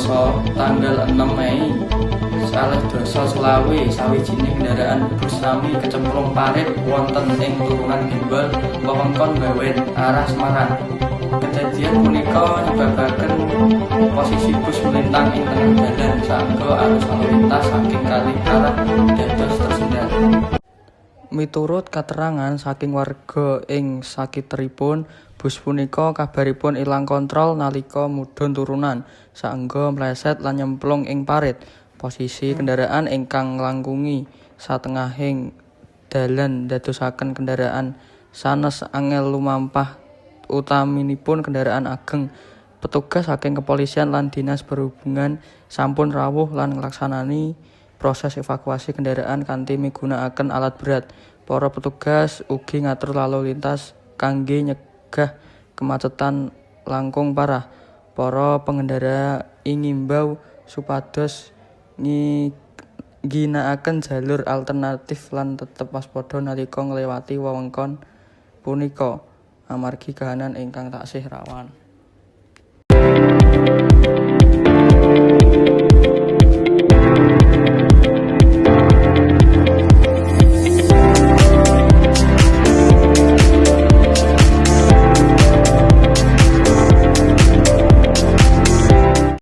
Selasa tanggal 6 Mei 2020, sawijining kendaraan bus sami kecemplung parit wonten ing turunan Gembol, wewengkon Bawen, arah Semarang. Kedadian punika nyebabaken posisi bus melintang ing tengah dalan saengga arus lalu lintas saking kalih arah dados tersendat. Miturut katerangan saking warga ing sakiteripun, bus punika kabaripun ilang kontrol nalika mudhun turunan, saengga mleset lan nyemplung ing parit. Posisi kendaraan ingkang nglangkungi satengahing dalan ndadosaken kendaraan sanes angel lumampah, utaminipun kendaraan ageng. Petugas saking kepolisian lan Dinas Perhubungan sampun rawuh lan nglaksanani proses evakuasi kendaraan kanthi migunakaken alat berat. Para petugas ugi ngatur lalu lintas kangge nyegah kemacetan langkung parah. Para pengendara ingimbau supados ngginakaken jalur alternatif lan tetep waspada nalika ngliwati wewengkon punika amargi kahanan ingkang taksih rawan.